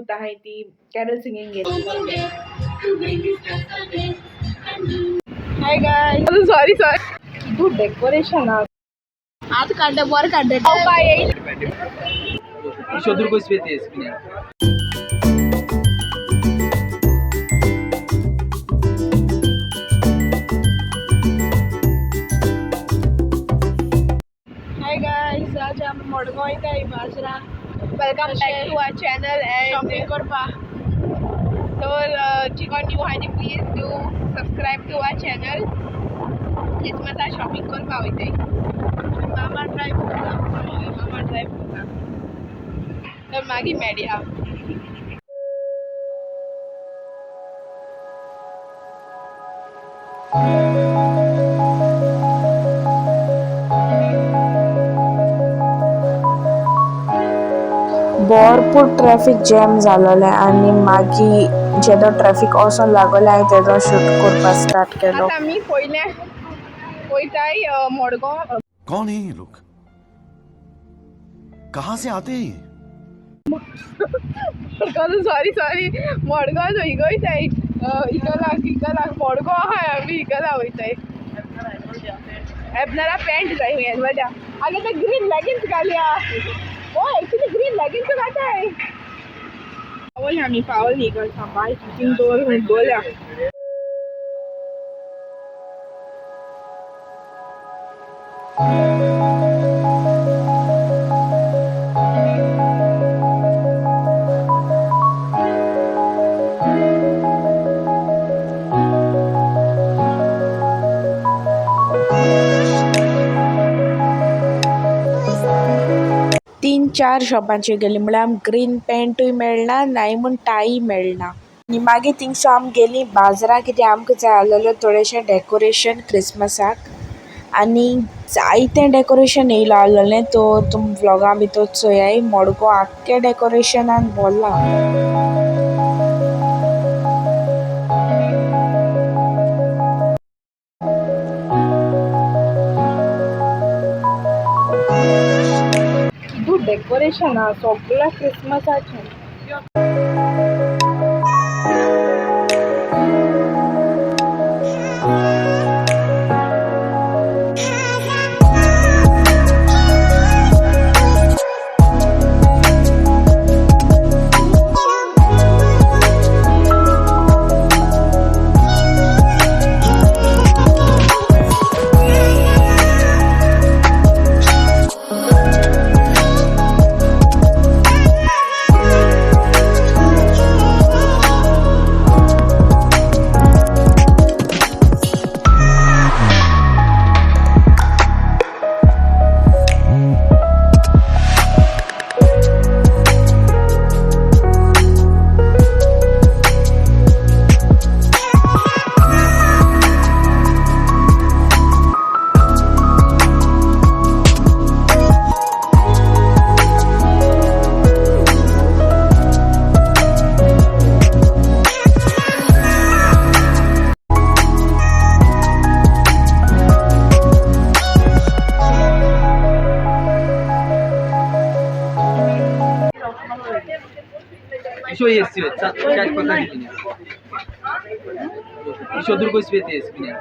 Youth आहाय ती Carol singing गेली. Hi guys, sorry sorry. कितू डेकोरेशन आहा. हात काडटे बरें काडटे. काय. Еще другой цвет есть у меня. Hi guys, आज आमी मडगांव वयताय बाजरान. Welcome back to our channel and shopping करपा. तर चिकन न्यू आहा ती please do subscribe to our channel. क्रिसमसा shopping करपा वयताय. मामा ड्रायव्ह करता. हय, मामा ड्रायव्ह करता तर मागीर मेळया. भरपूर ट्रॅफिक जॅम जालोलें आनी मागीर जेदो ट्रॅफिक वोसोन लागोलें हांवें तेदो शूट करपाक स्टार्ट केलो. आतां आमी पयलें वयताय मडगांव. कौन है ये लोग, कहां से आते हैं ये? मडगांव, सॉरी सॉरी, मडगांव हिंगा वयताय, इकलाक इकलाक मडगांव आहाय, आमी इकला वयताय. एबनरा पॅन्ट जाय हुंय वयता. आगे ते ग्रीन लेगिन्स घालया. ओ एक्चुली ग्रीन लेगिन्स घाताय. पावल आमी पावल न्ही करता बाय कितीन दवर दवरल्या. तीन चार शॉपांचेर गेलीं म्हळ्यार आमकां ग्रीन पॅन्टूय मेळना नाय म्हूण टाय मेळना. आनी मागीर थिंगसून आमी गेलीं बाजारां, कित्याक आमकां जाय आसलेलें थोडेशें डेकोरेशन क्रिसमसाक. आनी जायतें डेकोरेशन येयलां आसलेलें. तर तुमी व्लॉगा भितर चोयाय, मडगांव आख्खें डेकोरेशनान भरलां. कितू डेकोरेशन आहा सगळ्या क्रिसमसाचें. Еще есть цвет. Сейчас покажите мне. Еще другой цвет есть у меня.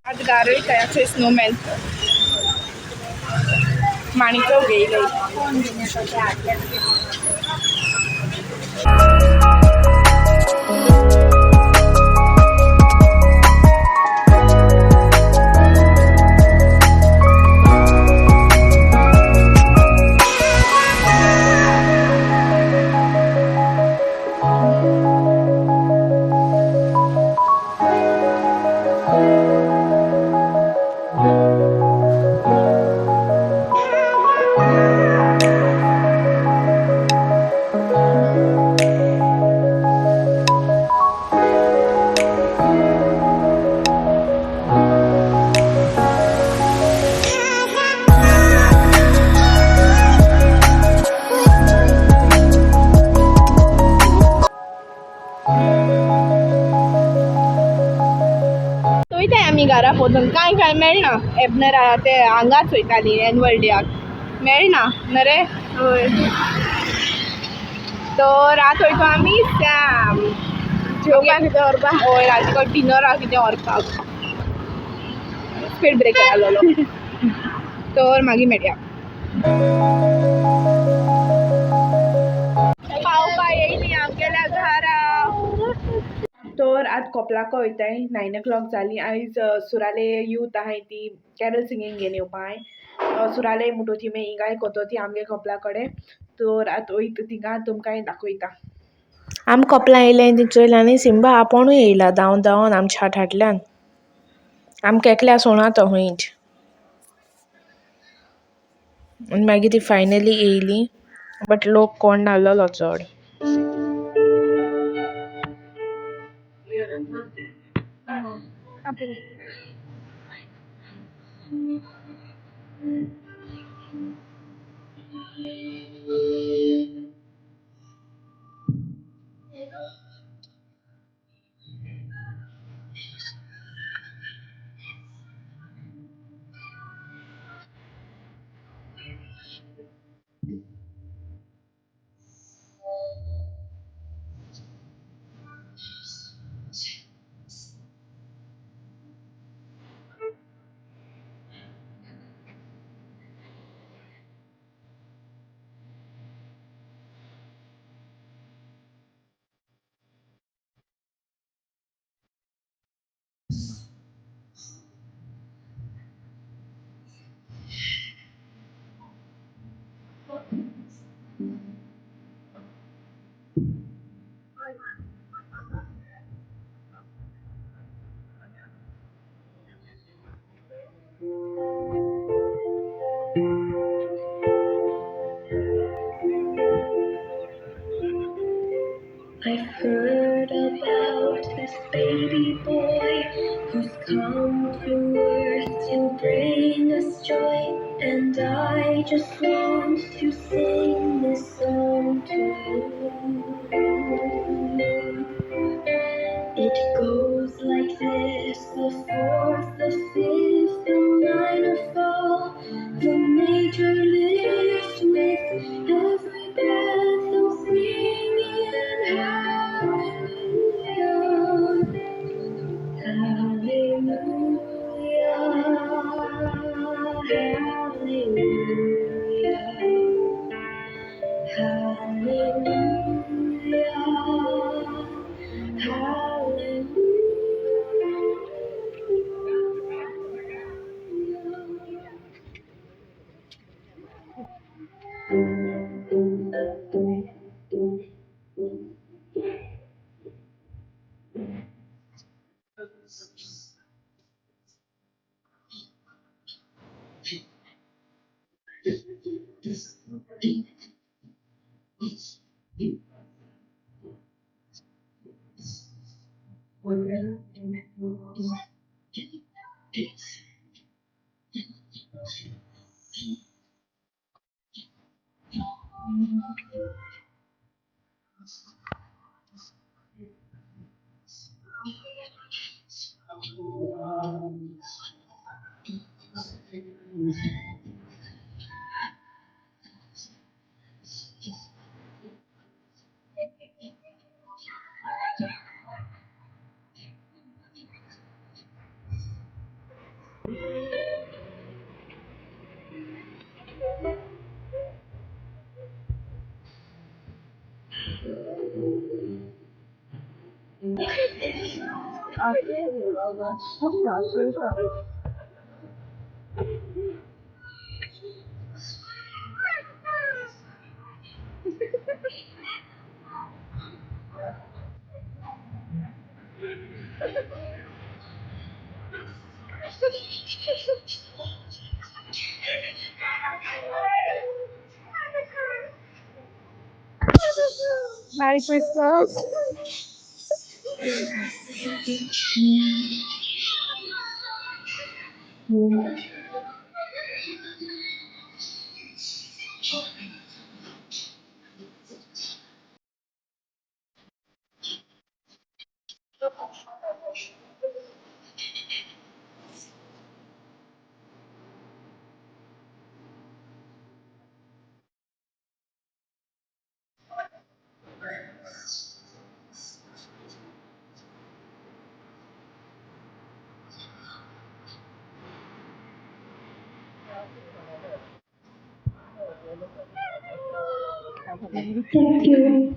आज गार वयताय थंय स्नोमॅन माणिचौक येयले. घरा पोचून. कांय कांय मेळना. एबनरा ते हांगाच वयताली एनुअल डेयाक, मेळना न रे. हय. तर आतां वयता आमी सॅम. जेवपाक कितें व्हरपाक. हय, राती डिनराक कितें व्हरपाक. स्पीड ब्रेकर आसलेलो. तर मागीर मेळया. पावपा येयली आमगेल्या घरा. तर आतां कोपलाको वयताय. 9 o'clock जालीं. आयज सुराले यूथ आहाय ती कॅरल सिंगींग घेवन येवपा आहाय. सुराले म्हणटो ती मागीर हिंगाय कोतो ती आमगे कोपला कडेन. तर आतां वयता थिंगा, तुमकांय दाखयता. आमी कोपला येयले ती चोयलें आनी सिंबा आपोणूय येयला धांवन धांवन आमच्या हातांतल्यान. आमकां एकल्या सोडना तो हुंयच. आनी मागीर ती फायनली येयली, बट लोक कोण नासलेलो चड. I've heard about this baby boy who's come to earth to bring us joy, and I just want to sing this song to you. It goes like this: the fourth, the fifth, the minor fall, the major lift. With every breath, I'm singing hallelujah, hallelujah, hallelujah, hallelujah, hallelujah. Merry Christmas. Thank you.